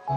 Tha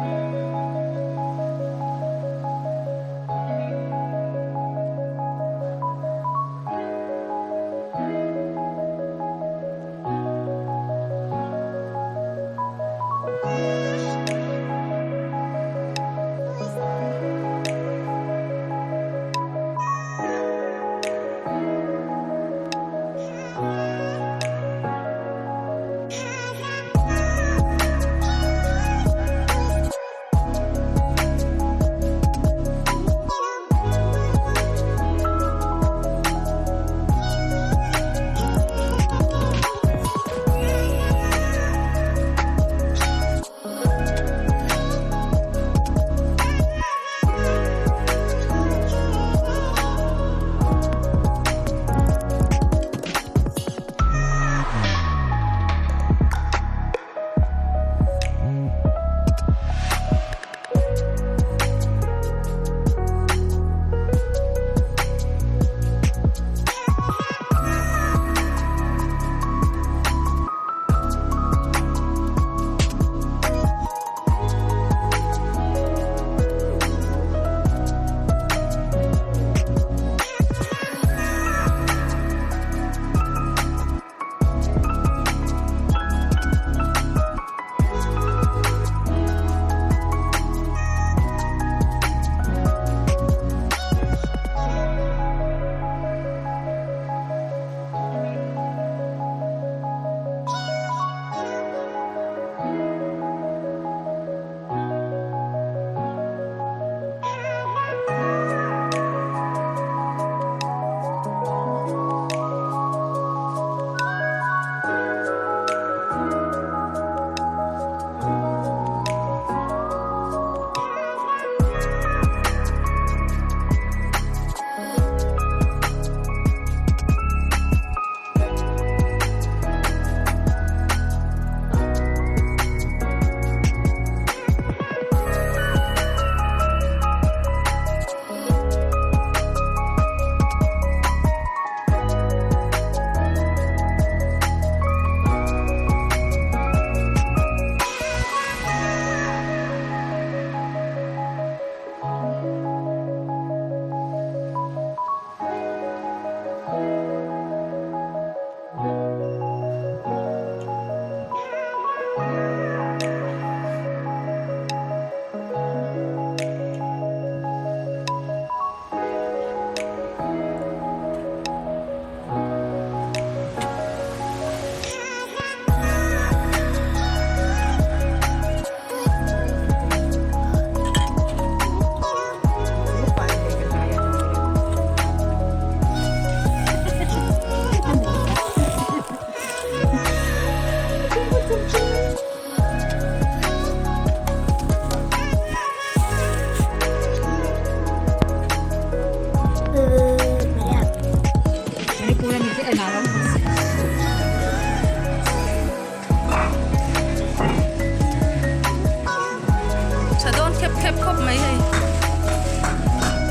dawn khep khep khawp mai hei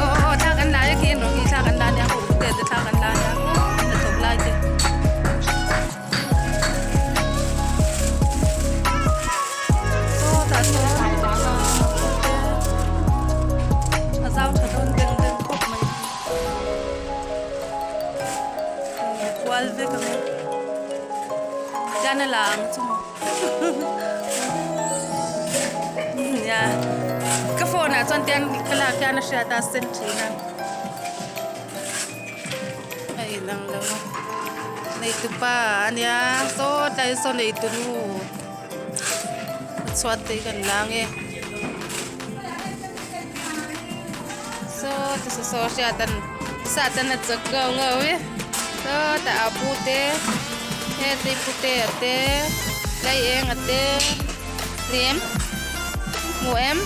aw aw thla kan la e khi en rawh khi thla kan la nia aw te te thla kan la nia hnathawk lai te. Sawtah sawn a zau tha dawn beng beng khawp mai kual vek ang a tian a la ang chu maw nia ka phone ah chuan tian thlalak hian a hriat a sen thin a. A inang lo a neitupa ania saw tlai saw neitunu a chhuat te hi kan la ange saw ti saw saw hriat an sat an a chak ngau ngau e sawtah a pu te heti pute a te tlai eng a te hlim hmu em.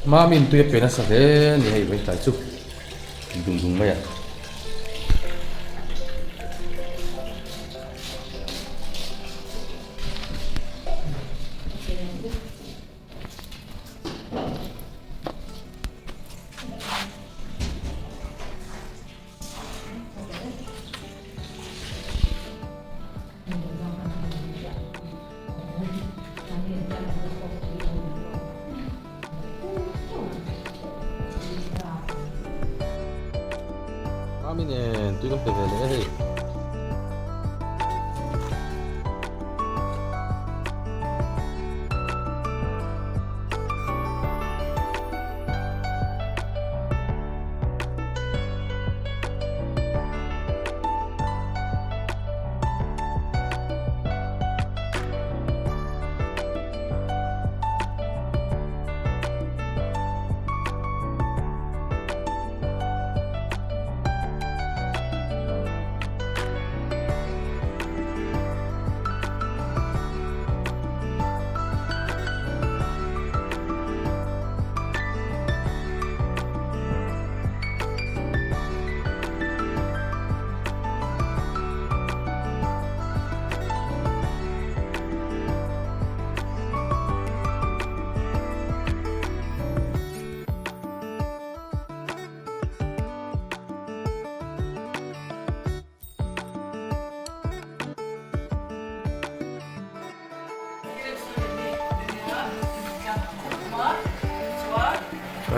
Mami in tui a pe nasa hle a ni hei vawiin tlai chu dung dung mai a. Mami nen tui kan pe ve leh e hei.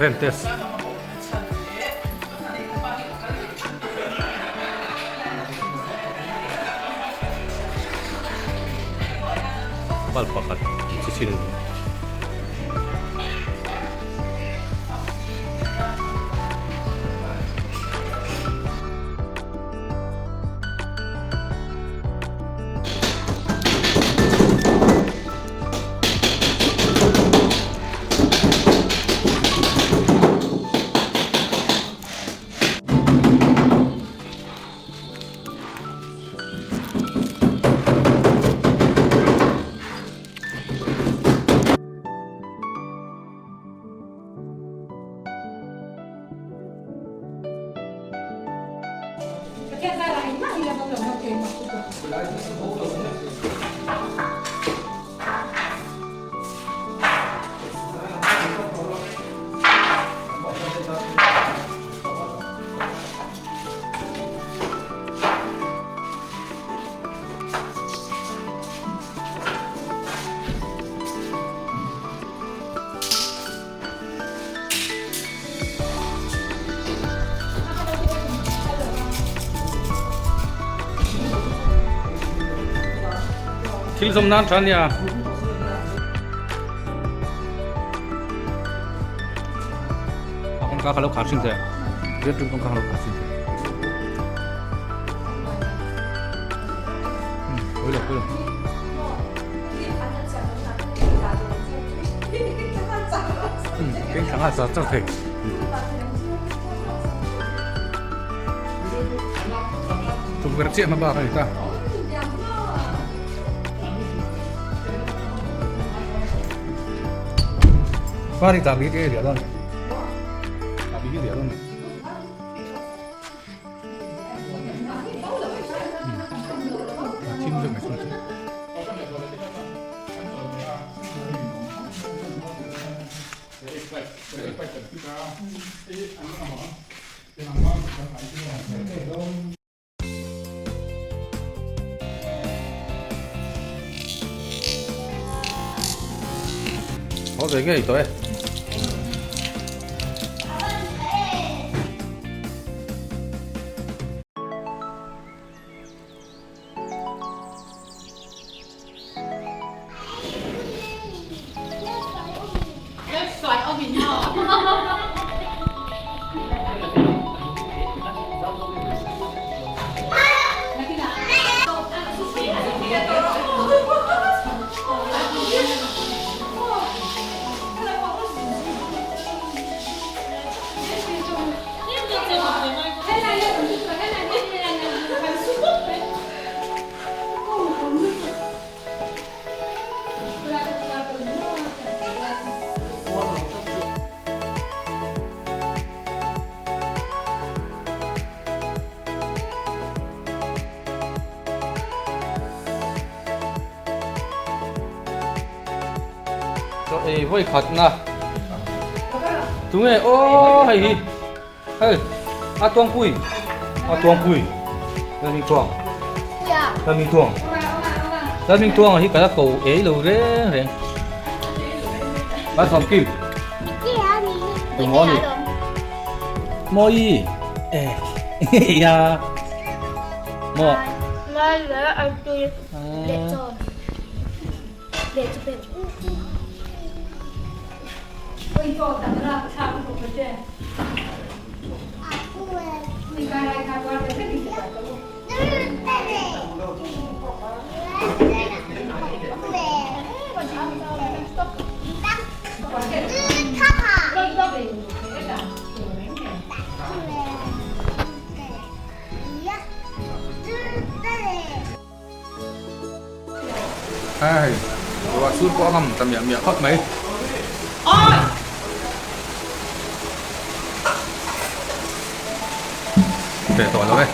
Rem test. Bulb pakhat chi chin Thil zawm nan tha nia. A kawngka kha lo khar thin teh. Bedroom kawngka kha lo khar thin teh. Pui lo pui lo. Keng thlang a char char thei. Tukverh chiah hma bak a ni ta. Pari chahbi te riah dawn. Chahbi hi riah dawn. Thim vek mai thung chu. Haw ve ngei tawh e. Chaw ei vawi khat na. Tunge aw hei hi. Hei a tuangpui a tuangpui Lalming tuang Lalming tuang Lalming tuang hi ka la ko ei lo reng reng. Malsawmkim. Tumaw ni. Mawi eh ya maw. Hei ruah sur pawh a ngam ta miah miah khawp mai. Teh tawh lo e.